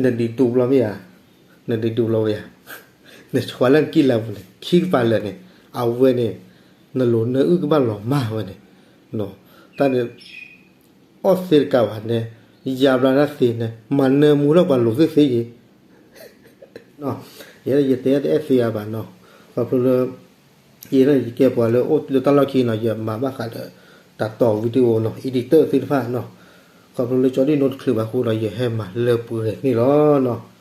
နဒံးဒူဘျီမ့ၢ်ဧါ, နဒံးဒူဘျီဝဲဧါ, နဆှါလၢနကံၢ်လၢပူၤန့ၣ် ခံကပၤလၢာ်န့ၣ် အဝဲန့ၣ် နလိၤနၢအုၣ်ကဘၣ်လီၤမၢ်ဝဲန့ၣ်, တၢ်န့ၣ် အီၣ်သ့တကးဘၣ်န့ၣ် ယါဘျါတၢ်သ့န့ၣ် မၤနၢမူထီၣ်ပှၤလိၤသ့ၣ်သ့ယ့ၤ ယဲယတဲတအဲၣ်သ့ဧါဘၣ်နီၤ, ခီဖျိလၢ ယဲယကဲပှၤလၢအိၣ်လၢတၢ်လီၢ်ခံနီၤ ယမၤဘၣ်ဃးဒီး တၢ်တီ video နီၤ editor သ့ၣ်တဖၣ်နီၤ, ခီဖျိလၢကၠီဒံၣ်နိတချုးဘၣ်အဃိဒီး ယဟဲမၤလၢပှဲၤန့ၣ်လီၤနီၤ.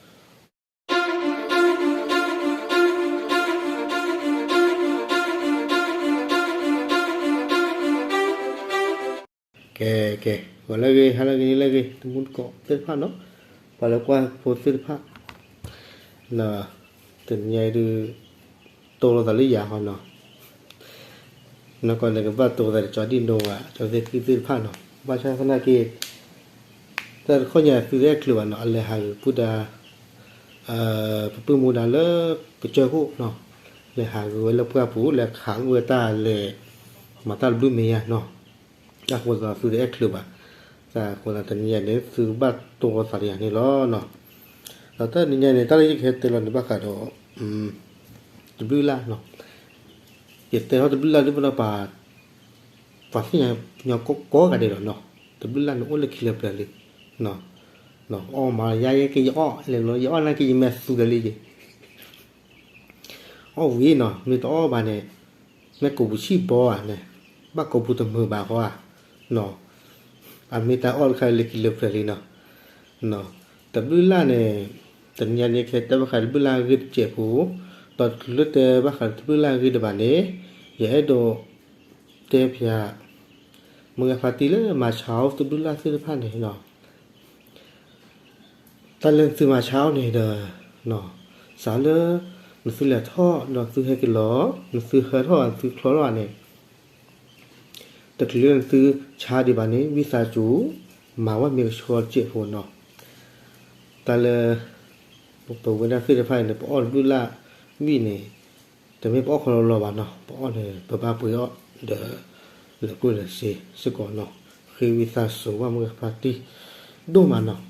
ကဲ ကဲ ဂီၤလၢအဂ့ၤ ဟါလၢအဂ့ၤ နံၤလၢအဂ့ၤ တမူတကိးသ့ၣ်တဖၣ်နီၤ, ပှၤလၢကွၢ်ဖိသ့ၣ်တဖၣ်, တနံၤညါအံၤဒုး တိၢ်လိာ်သးလၢယၤဟီနီၤ, နီၢ်ကီၢ်န့ၣ်ကဘၣ်တိၢ်သးဒီးကၠီဒံၣ်နိဝဲ ကၠီသ့ၣ်ခံသ့ၣ်တဖၣ်နီၤ, ဘၣ်ဆၣ်သနာ်က့ တၢ်တခီညါသုတအဲၣ်ချုးဘၣ်နီၤ အလဲၤဟးဂုာ်ပုၢ်ဒါ ပပုၢ်မူဒါလၢကစၢၢ်ခိၣ်နီၤ, လဲၤဟးဂုာ်ဝဲလၢပှၢ်ပူၤ လဲၤခးဂုာ်ဝဲတၢ်လဲၤ မၤတၢ်တဘျုးမဲာ်ညါနီၤ, အဃိသတးသုတအဲၣ်ချုးဘၣ်, အဃိသတးတနံၤညါန့ၣ် သုကဘၣ်တိၢ်သးဒီးယၤန့ၣ်လီၤနီၤ, ဒီးတနံၤညါန့ၣ် တၢ်လၢယကဟဲတဲလီၤန့ၣ်ဘၣ်ဃးဒီး တဘျုးလၢ်နီၤ, ယတဲထီၣ်တဘျုးလၢ်ဒ်ဘၣ်ဒီးပှၤ ပှၤသ့ၣ်ညါညီကိးဂၤဒဲးလီၤနီၤ, တဘျုးလၢ်န့ၣ်အိၣ်လၢခံလၢပျၢၤလံ, အီၣ်မးယါယဲက့ယအီၣ်လဲၤလီၤ ယအီၣ်နာ်က့ယမ့ၢ်သူလၢာ်လံယ့ၤ, အီၣ်ဝံၤနီၤ မ့ၢ်တအီၣ်ဘၣ်န့ၣ် မ့ၢ်ကိာ်ပူၤဆံၣ်ဘီဧါန့ၣ်, ဘၣ်ကိာ်ပူၤတမုာ်ဘၣ်ဃီဧါ, အမ့ၢ်တၢ်အီၣ်တခါလၢခံလၢပျၢၤလံနီၤ, တဘျုးလၢ်န့ၣ် တနံၤညါန့ၣ် ကဟဲတဲဘၣ်ဃးတဘျုးလၢ်အဂ့ၢ်တစဲးဖိ, ဒီးတချုးလၢတဲဘၣ်ဃးတဘျုးလၢ်အဂ့ၢ်ဒံးဘၣ်န့ၣ်, ယအဲၣ်ဒိးတဲဖျါ မုၢ်ဂၤဖါတံၢ်လၢမၤဆါအီၣ်တဘျုးလၢ်သ့ၣ်တဖၣ်န့ၣ်နီၤ, တၢ်လၢနသုမၤဆါအီၣ်န့ၣ်ဒီး စးလၢ နသုလဲၤထီၣ်ဒီးသုဟဲက့ၤလီၤ, နသုဟဲထီၣ် နသုချီထီၣ်န့ၣ် တချုးလၢနသုဆါဒံးဘၣ်န့ၣ် ဝံသးစူၤ မၤဝဲမ့ၢ်ကဆှီတစဲးဖိနီၤ, တၢ်လၢ ပဝဲဒၣ်သ့ၣ်တဖၣ်န့ၣ် ပအီၣ်တဘျုးလၢ်ဝံၤန့ၣ် တမ့ၢ်ပအီၣ်ခီလီၤလီၤဘၣ်နီၤ, ပအီၣ်န့ၣ် ပဘၣ်ပှ့ၤအီၣ်ဒီး လၢာ်ကျိၣ်လၢာ်စ့စ့ၢ်ကီးနီၤ, ဃ့ဝံသးစူၤဘၣ်မုၢ်ဂၤဖါတံၢ် ဒိၣ်မးနီၤ,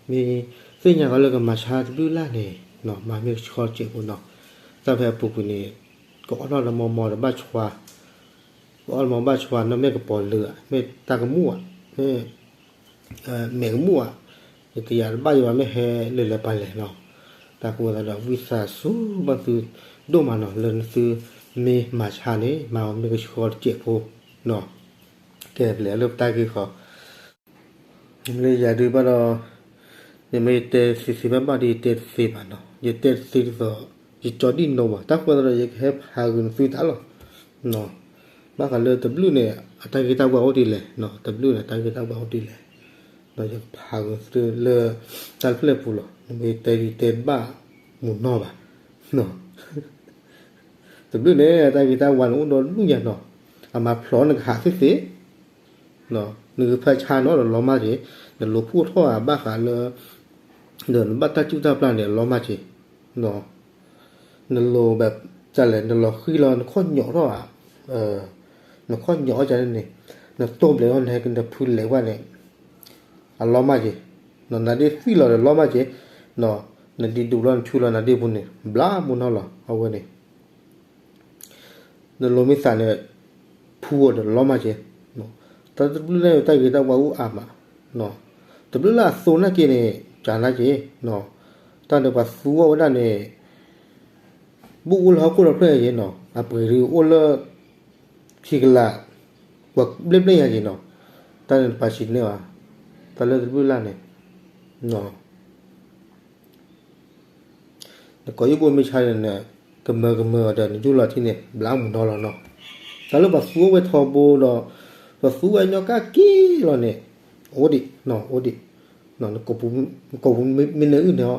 မ့ၢ်သ့ၣ်ညါဃီလၢကမၤဆါတဘျုးလၢ်န့ၣ် မၤမ့ၢ်ကဆှီတစဲးဖိနီၤ, တၢ်ဖဲအပူၤကွံာ်န့ၣ် ကအီၣ်ထီၣ်လၢမီမီဒီးဘၣ်ဆှါ ပအီၣ်လၢမီဘၣ်ဆှါနီၤ မ့ၢ်ကပီၤလၢာ်ဧါ မ့ၢ်တၢ်ကမူၣ်ဧါ မ့ၢ် မဲာ်ကမူၣ်ဧါ, ယတယာ်တဘၣ်ယဘၣ်မ့ၢ်ဟဲလၢလဲၤပာ်လဲၤနီၤ, တၢ်ဃိသတးဒီးဝံသးစူၤဘၣ်သုဒိၣ်မးနီၤ လၢနသုမ့ၢ်မၤဆါန့ၣ် မၤအီၤမ့ၢ်ကဆှီတစဲးဖိနီၤ, ကဲပလဲၤလၢပတၢ်ဂ့ၢ်ဃီ လၢယၤဒုးဘၣ်ဒီး ယမ့ၢ်ယတဲသ့သ့ဘၣ်ဘၣ်ဒီး ယတဲတသ့ဘၣ်နီၤ, ယတဲတသ့ဒ်သိး ယကၠီဒံၣ်နိဘၣ်, တၢ်ဃိသတးဒီး ယကဟဲဖးဂုာ်နသုတၢ်လီၤ. ဘၣ်ဃးလၢတဘျုးန့ၣ် အတၢ်ဂ့ၢ်တၢ်ဝါအိၣ်ဒ်လဲၣ်, တဘျုးန့ၣ် အတၢ်ဂ့ၢ်တၢ်ဝါအိၣ်ဒ်လဲၣ်, ဒီးယကဖးဂုာ်သုလၢ တၢ်တဖျၢၣ်ပူၤလီၤ, နမ့ၢ်တဲဒ်တဲတဘၣ်မုာ်နီၢ်ဘၣ် တဘျုးန့ၣ် တၢ်ဂ့ၢ်တၢ်ဝါန့ၣ်အိၣ်ဒီးဒူၣ်ညါနီၤ, အမၤဖျိးနကဟးသ့သ့, နကဖၢဆါနီၤဒီးလီၤမၢ်က့ၤ, နလိၤဖှိၣ်ထီၣ်ဧါဘၣ်ဃးလၢ ဒီးနဘၣ်တၢ်စူၢ်တၢ်ပျၢ်န့ၣ် အလီၤမၢ်က့ၤ, နလိၤဘၣ်တၢ်လဲၣ် နလီၤဃံလီၤ နခီၣ်ညီၣ်ထီၣ်ဧါ, နခီၣ်ညီၣ်အီၣ်ကန့ၣ်, နတိၢ်ဘျဲးအီၤ နဟဲကနၢဖုလဲၤဝဲန့ၣ် အလီၤမၢ်က့ၤ, နဒ့သွံၣ်လီၤဒီးလီၤမၢ်က့ၤ, နဒံးဒူၣ်လီၤ နဆူလီၤနဒ့ပူၤန့ၣ် ဘျါမူနီၢ်လီၤ အဝဲန့ၣ် နလိၤမ့ၢ်သးန့ၣ် ဖူအီၤဒီးလီၤမၢ်က့ၤ, တၢ်တဘျုးလၢ်တၢ်ဂ့ၤတၢ်ဝါအိၣ်အါမး, တဘျုးလၢ်အသိနာ်က့န့ၣ် ကနာ်က့ၤ, တၢ်န့ၣ်ပှၤသူအီၣ်ဝဲဒၣ်န့ၣ် ဘူၣ်အိၣ်လၢဟီၣ်ခိၣ်ဒီဖျၢၣ်ညါက့ၤနီၤ, အပှ့ၤဒုးအိၣ်လၢ ခံကလး ပှၤဘျဲၣ်ဘျဲၣ်ညါက့ၤနီၤ, တၢ်န့ၣ်တပာ်ဆံးန့ၢ်ဘၣ်, တၢ်လၢတဘျုးလၢ်န့ၣ် နကိးယုၢ်ဘိမ့ၢ်ဆါန့ၣ် ကမၢကမၢဒီး နယူၢ်လီၤထံန့ၣ် ဘျါမူနီၢ်လီၤနီၤ, တၢ်လၢပှၤသူအီၣ်ဝဲထီဘိဒီး ပှၤသူဝဲညီကၢ်က့ၤလီၤန့ၣ် အိၣ်ဒံးနီၤ အိၣ်ဒံး, နကိးပူၤမ့ၢ်နၢအုၣ်န့ၣ်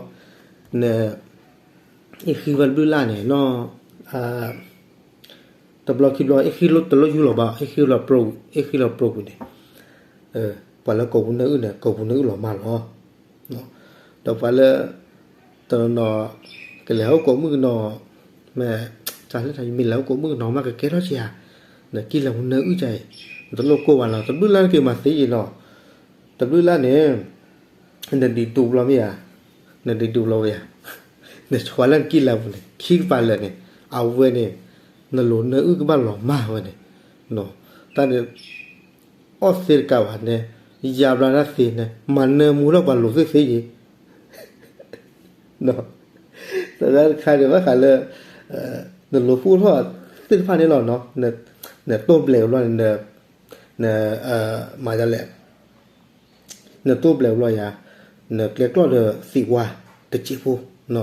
န အ့ၣ်ဃံဝဲတဘျုးလၢ်န့ၣ်နီၤ, တဘျီခံဘျီ အ့ၣ်ဃံတလိၣ်ယူၢ်လီၤဘၣ် အ့ၣ်ဃံလီၤပြိ အ့ၣ်ဃံလီၤပြိကွံာ်န့ၣ်, ပှၤလၢကိးပူၤနၢအုၣ်န့ၣ် ကိးပူၤနၢအုၣ်လီၤမၢ်လီၤ, ဒီးပှၤလၢ တနီၤနီၤ ကလဲၤဟီၣ်ခိၣ်မုၣ်ကနီၤ မ့ၢ် တၢ်လၢတၢ်ယမ့ၢ်လဲၤဟီၣ်ခိၣ်မုၣ်ကနီၤမးကကဲထီၣ်က့ၤဧါ, နကံၢ်လဲၤပူၤနၢအုၣ်က့ၤအံၤ နတလိၣ်ကိၢ်ဘၣ်လီၤ တဘျုးလၢ်နက့ၤမၤသ့ယ့ၤနီၤ, တဘျုးလၢ်န့ၣ် နဒံးဒူၣ်ဘျီမ့ၢ်ဧါ, နဒုးဒုးလီၤဝဲယၤ, နဆှၢလၢနကံၢ်လၢပူၤန့ၣ် ခံကပၤလၢာ်န့ၣ် အဝဲန့ၣ် နလိၤနအုၣ်ကဘၣ်လီၤမၢ်ဝဲန့ၣ်, တၢ်န့ၣ် အီၣ်သ့တကးဘၣ်န့ၣ် ယါဘျါတၢ်သ့န့ၣ် မၤနၢမူထီၣ်ပှၤလိၤသ့ၣ်သ့ယံၤ တၢ်တခါန့ၣ် ဘၣ်ဃးလၢ နလိၤဖှိၣ်ထီၣ်သ့ၣ်တဖၣ်န့ၣ်လီၤ, နတိၢ်ဘျဲးဘျီန့ၣ် န မၤဒ်လဲၣ်, နတိၢ်ဘျဲးဘျီယၤ နကျဲကျီၢ်ဒီးသံးဝါတစဲးဖိ, န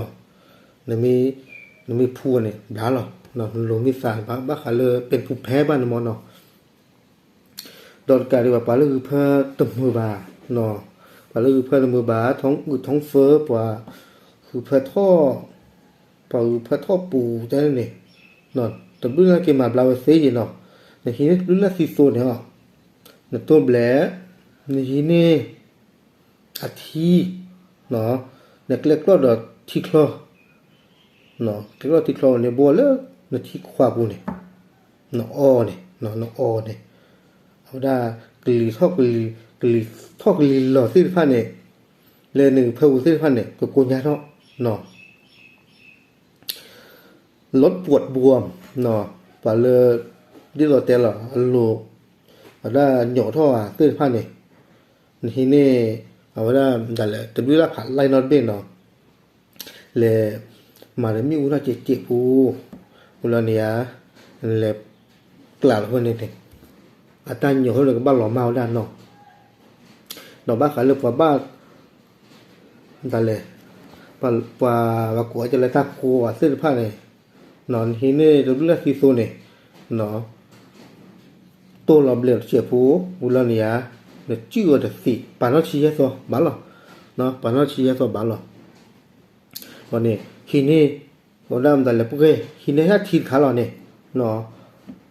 မ့ၢ်ဖှူန့ၣ် ဘျါလီၤ, နလိၤမ့ၢ်သးဘၣ်ဃးလၢ เป็นภูมิแพ้ ဘၣ်န့ၣ်မ့ၢ်နီၤ ဒီးတကးဒံးဘၣ် ပှၤလၢဂုၢ်ဖၢတမုာ်ဘၣ်, ပှၤလၢဂုၢ်ဖၢတမုာ်ဘၣ် ท้องอืดท้องเฟ้อ ပှၤဂုၢ်ဖၢထီၣ်, ပှၤဂုၢ်ဖၢထီၣ်ပူၤတၢ်န့ၣ်, တဘျုးလၢ်က့ၤမၤဘျါဝဲသ့ယံၤနီၤ, နဟံးန့ၢ်တဘျုးလၢ်သံသိန့ၣ်အီၤ, နတိၢ်ဘျဲး, နဟံးန့ၢ် အထံ, နကျဲကျီၢ်ဒီးထံချီ, ကျဲကျီၢ်ထံချီန့ၣ် ဘိလၢနထံခွးပူၤန့ၣ်, နအီန့ၣ်, နအီန့ၣ်, အဝဲဒၣ် ကလံၤထီၣ်ကလံၤ, ကလံၤထီၣ်ကလံၤလီၤသ့ၣ်တဖၣ်န့ၣ်, လၢနဂုၢ်ဖၢပူၤသ့ၣ်တဖၣ်န့ၣ် ကကိညါထီၣ် လီၢ်ပှီၢ်ဘှီၣ်, ပှၤလၢ ဒ်သိးတဲလီၤ အလိၤ, အဝဲဒၣ်ညိးထီၣ်သ့ၣ်တဖၣ်န့ၣ်, နဟံးန့ၢ် အဝဲဒၣ်ဒ်လဲၣ် တဘျုးလၢ်ဖးလၢ်နီတဘ့ၣ်နီၤ, လဲၤမၤဒီးမ့ၣ်အူထီၣ်စဲးစဲးဖိ, ဝံၤလီၤန့ၣ်ဧါ, လဲၤကျးလီၤဝဲန့ၣ်န့ၣ်, အတၢ်ညိးထီၣ်န့ၣ်ကဘၣ်လီၤမၢ်ဝဲဒၣ်နီၤ, ဒီးဘၣ်ဃးလၢပှၤဘၣ် ဒ်လဲၣ်, ပှၤ ပှၤကိးအီၤကလၢတၢ်ကိးအီၤသ့ၣ်တဖၣ်န့ၣ်, နဟံးန့ၢ်တဘျုးလၢ်သံသိန့ၣ်, တိၢ်လီၤဘျဲးတစဲးဖိ, ဝံၤလီၤန့ၣ်ဧါ, နစုၣ်အီၤတသံး ပာ်နီၣ်ဆံယဲၢ်သီဘၣ်လီၤ, ပာ်နီၣ်ဆံယဲၢ်သီဘၣ်လီၤ, အန့ၣ် ဟံးန့ၢ် အဝဲဒၣ်ဒ်လဲၣ် ပှဲၤ ဟံးန့ၢ်ဟဲထံတခါလီၤန့ၣ်,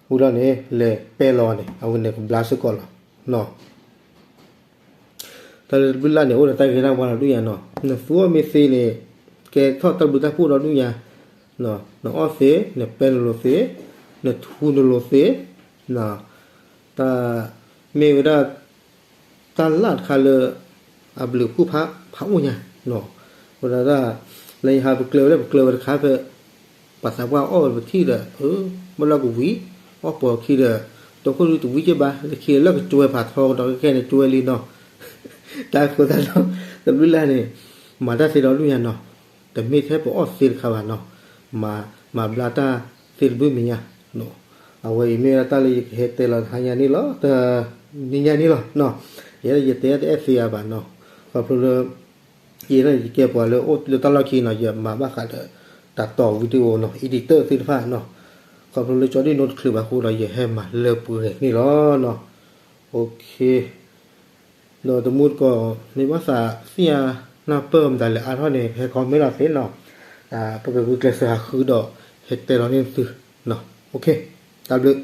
ဝံၤလီၤန့ၣ် လဲၤပဲလီၤန့ၣ် အဝဲန့ၣ်ကဘျါစ့ၢ်ကီးလီၤ. တၢ်လၢတဘျုးလၢ်န့ၣ် အိၣ်ဒီးတၢ်ဂ့ၤတၢ်ဝါဒီးဒူၣ်ညါနီၤ, နသူအီၤမ့ၢ်သ့န့ၣ် ကဲထီၣ်တၢ်ဘျုးတၢ်ဖှိၣ်ဒီးဒူၣ်ညါ, နအီၣ်သ့, နပဲနလိၤသ့, နထူနလိၤသ့, တၢ် မ့ၢ်ဝဲဒၣ် တၢ်လၢ်တခါလၢ အဘျုးဖှိၣ်ဖးအိၣ်ညါ, ဝဲဒၣ် လၢယဟးပကျဲဝဲလၢပကျဲဝဲတခါဖဲ ပှၤသးပှၢ်အီၣ်ဝဲပထံၣ်ဒီး ဘၣ်လၢကဝံၤ အီၣ်ပိာ်ခံဒီး တိခိၣ်ဒုတဝံၤက့ဘၣ် လၢခံလၢကစှဲဖးထီကဒီးကဲန့ၣ် ကစှဲလံနီၤ, တၢ်ဃိသတးဒီး တဘျုးလၢ်န့ၣ် မၤတၢ်သ့ဒီးဒူၣ်ညါနီၤ, တမ့ၢ်ထဲပအီၣ်သ့တခါဘၣ်နီၤ, မၤဘျါတၢ်သ့တဘျုးမဲာ်ညါ, အဝဲအံၤမ့ၢ်ဝဲဒၣ်တၢ်လၢယကဟဲတဲလီၤတဟါညါန့ၣ်လီၤ, တနံၤညါန့ၣ်လီၤ, ယဲဒၣ်ယတဲတအဲၣ်သ့အါဘၣ်နီၤ, ခီဖျိလၢ ယဲဒၣ်ယကဲပှၤလၢအိၣ်လၢတၢ်လီၢ်ခံနီၤ, ယမၤဘၣ်ဃးဒီး တၢ်တီၢ် video နီၤ editor သ့ၣ်တဖၣ်နီၤ, ခီဖျိလၢကၠီဒံၣ်နိတချုးဘၣ်အဃိဒီး ယဟဲမၤလၢပှဲၤန့ၣ်လီၤနီၤ, okay, ဒီးတမူတကိး မ့ၢ်ဘၣ်သးသ့ၣ်ညါနၢ်ပၢၢ်မတၤလဲၣ်အါထီၣ်န့ၣ် ဟဲ comment လီၤသ့နီၤ, ပကဂုာ်ကျဲးစၢးဟးဃုဒီး ဟဲတဲလီၤန့ၢ်သု, okay, တၢ်ဘျုး